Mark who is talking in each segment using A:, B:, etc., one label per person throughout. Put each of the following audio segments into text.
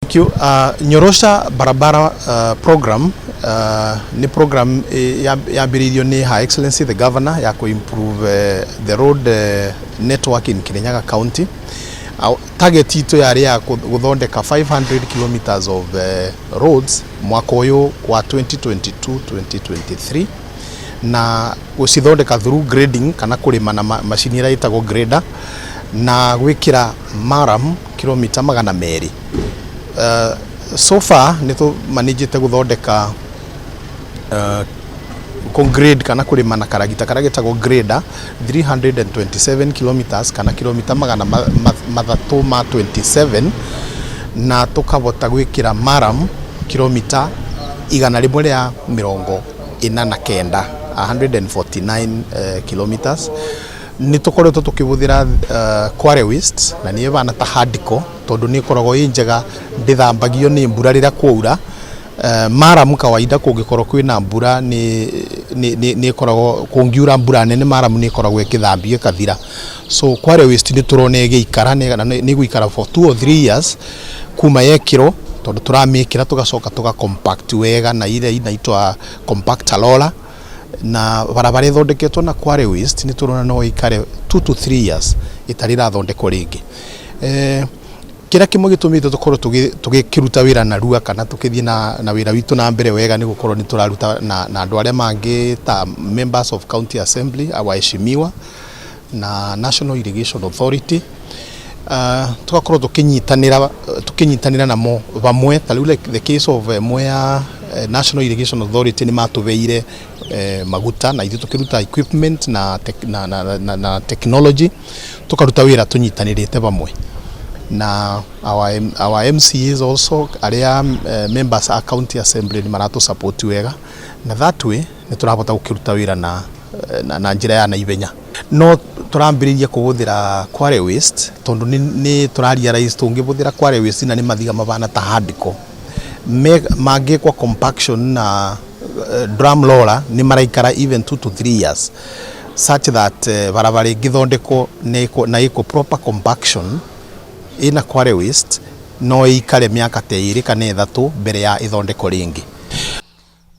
A: Thank you. Nyorosha Barabara program nĩ program yambĩrĩirio nĩ Her Excellency the Governor ya kũ-improve the road network in Kirinyaga County. Target itũ yarĩ ya gũthondeka 500 kilometers of roads mwaka ũyũ wa 2022-2023 na gũcithondeka through grading kana kũrĩma na macini ĩrĩa ĩtagwo grader na gwĩkĩra murram kilomita 200. So far nĩ tũmanĩjĩte gũthondeka grade kana kũrĩma na karagita karĩa getagwo grader 327 kilometers kana kilomita 327 na tũkavota gwĩkĩra murram kilomita 149, 149 kilometers. Nĩ tũkoretwo tũkĩhũthĩra quarry waste na nĩ ĩbana ta hardcore tondũ nĩ ĩkoragwo ĩ njega, ndĩthambagio nĩ mbura rĩrĩa kwaura. Murram kawaida kũngĩkorwo kwĩna mbura nĩ ĩkoragwo, kũngiura mbura nene, murram nĩ ĩkoragwo ĩkĩthambio ĩkathira. So quarry waste nĩ tũrona ĩgĩikara nĩ ĩgũikara for 2 or 3 years kuma yekĩrwo, tondũ tũramĩkĩra tũgacoka tũga compact wega na ile inaitwa compactor roller. Na barabara ĩthondeketwo na quarry waste nĩ tũrona no ĩikare 2 to 3 years ĩtarĩ ĩrathondekwo rĩngĩ. Kĩrĩa kĩmwe gĩtũmĩte tũkorwo tũgĩkĩruta wĩra narua kana tũkĩthiĩ na wĩra witũ na mbere wega nĩ gũkorwo nĩ tũraruta na andũ arĩa mangĩ ta members of county assembly, waheshimiwa, na National Irrigation Authority, tugakorwo tũkĩnyitanĩra namo vamwe. Ta rĩu like the case of Mwea, National Irrigation Authority nĩ matũbeire maguta na ithuĩ tũkĩruta equipment na technology, tũkaruta wĩra tũnyitanĩrĩte vamwe na our MCAs also, arĩa members a county assembly nĩ maratũ support wega, na that way nĩ tũrahota gũkĩruta wĩra na njĩra ya naihenya. No tũrambĩrĩria kũhũthĩra quarry waste tondũ nĩ tũra realize tũngĩhũthĩra quarry waste na nĩ mathiga mabana ta hardcore mangĩkwo compaction na drum roller nĩ maraikara even 2 to 3 years, such that barabara ĩngĩthondekwo na ĩkwo proper compaction ĩna quarry waste no ĩikare mĩaka ta 2 kana 3 mbere ya ĩthondekwo rĩngĩ.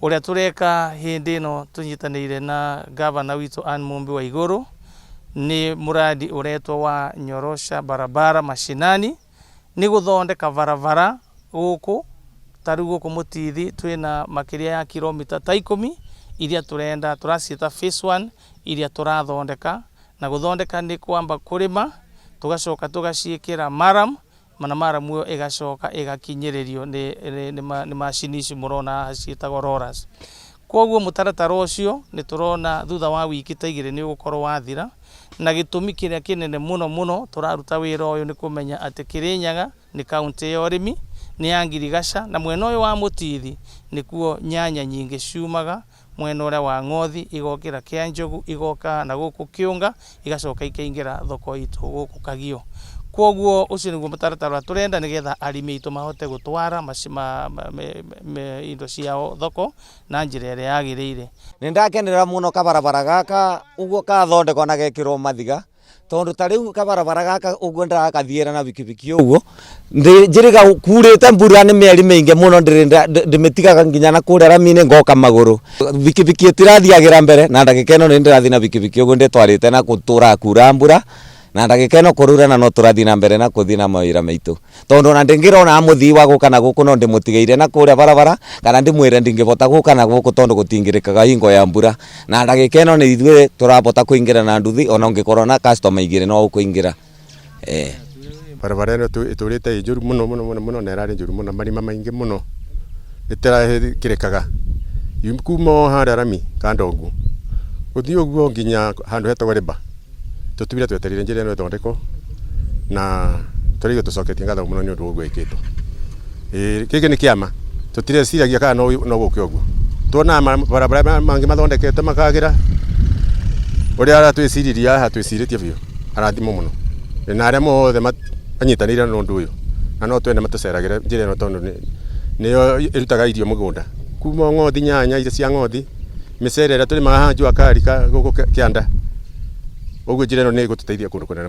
B: Ũrĩa tũreka hĩndĩ ĩno tũnyitanĩire na gavana witũ Anne Mumbi wa Igũrũ nĩ mũradi ũretwo wa Nyorosha Barabara Mashinani, nĩ gũthondeka barabara gũkũ. Ta rĩu gũkũ Mũtithi twĩna makĩria ya kilomita ta 10 iria tũrenda tũraciĩta phase one, iria tũrathondeka. Na gũthondeka nĩ kwamba kũrĩma, tũgacoka tũgaciĩkĩra murram, na murram ĩyo ĩgacoka ĩgakinyĩrĩrio nĩ macini ici mũrona haha ciĩtagwo rollers. Koguo mũtaratara ũcio nĩ tũrona thutha wa wiki ta 2 nĩ ũgũkorwo wathira. Na gĩtũmi kĩrĩa kĩnene mũno mũno tũraruta wĩra ũyũ nĩ kũmenya atĩ Kĩrĩnyaga nĩ kaũntĩ ya ũrĩmi, nĩ ya ngirigaca, na mwena ũyũ wa Mũtithi nĩkuo nyanya nyingĩ ciumaga, mwena ũrĩa wa Ng'othi igokĩra Kĩanjogu, igoka na gũkũ Kĩũnga, igacoka ikaingĩra thoko itũ gũkũ Kagio. Koguo ũcio nĩguo mũtaratara ũrĩa tũrenda nĩgetha arĩmi aitũ mahote gũtwara indo ciao thoko na njĩra ĩrĩa yagĩrĩire.
C: Nĩ ndakenerera mũno kabarabara gaka ũguo kathondekwo na gekĩrwo mathiga, tondu ta riu kabarabara gaka ũguo ndĩrakathiĩra na bikibiki ũguo njĩrĩga kurĩte mbura nĩ mĩeri mĩingĩ mũno, ndĩmĩtigaga nginya na kũrĩa rami-inĩ ngoka magũrũ, bikibiki ĩtirathiagĩra mbere. Na ndagĩka ĩno nĩ ndĩrathiĩ na bikibiki ũguo ndĩtwarĩte na gũtũra kura mbura, na ndagĩka ĩno kũrura na no tũrathiĩ na mbere na kũthiĩ na mawĩra maitũ, tondũ ona ndĩngĩrona mũthii wa gũka na gũkũ no ndĩmũtigĩire na kũrĩa barabara kana ndĩmwĩre ndingĩbota gũka na gũkũ tondũ gũtingĩrĩkaga hingo ya mbura. Na ndagĩka ĩno nĩ ithuĩ tũrabota kũingĩra na nduthi, ona ũngĩkorwo na customer igĩrĩ no ũkũingĩra, eh.
D: Barabara ĩno ĩtũrĩte ĩ njũru mũno mũno mũno mũno, na ĩrarĩ njũru mũno, marima maingĩ mũno, ĩtĩrakĩrĩkaga kuma o harĩa rami kandongu gũthiĩ ũguo nginya handũ hetagwo Rĩba. Tũtwire twetereire njĩra ĩno ĩthondekwo na tũraigua tũcoketie ngatho mũno nĩ ũndũ wa ũguo ĩkĩtwo. Ĩĩ gĩkĩ nĩ kĩama, tũtireciragia kana no gũke ũguo tuonaga barabara mangĩ mathondekete makagĩra ũrĩa aratwĩciririe haha, twĩcirĩtie biũ arathimwo mũno na arĩa mothe manyitanĩire na ũndũ ũyũ, na no twende matũceragĩre njĩra ĩno tondũ nĩyo ĩrutaga irio mũgũnda kuma ng'othi, nyanya iria cia ng'othi, mĩcere ĩrĩa tũrĩmaga haha jua kali gũkũ kĩanda. Ũguo njĩra ĩno nĩ ĩgũtũteithia kũndũ kũnene.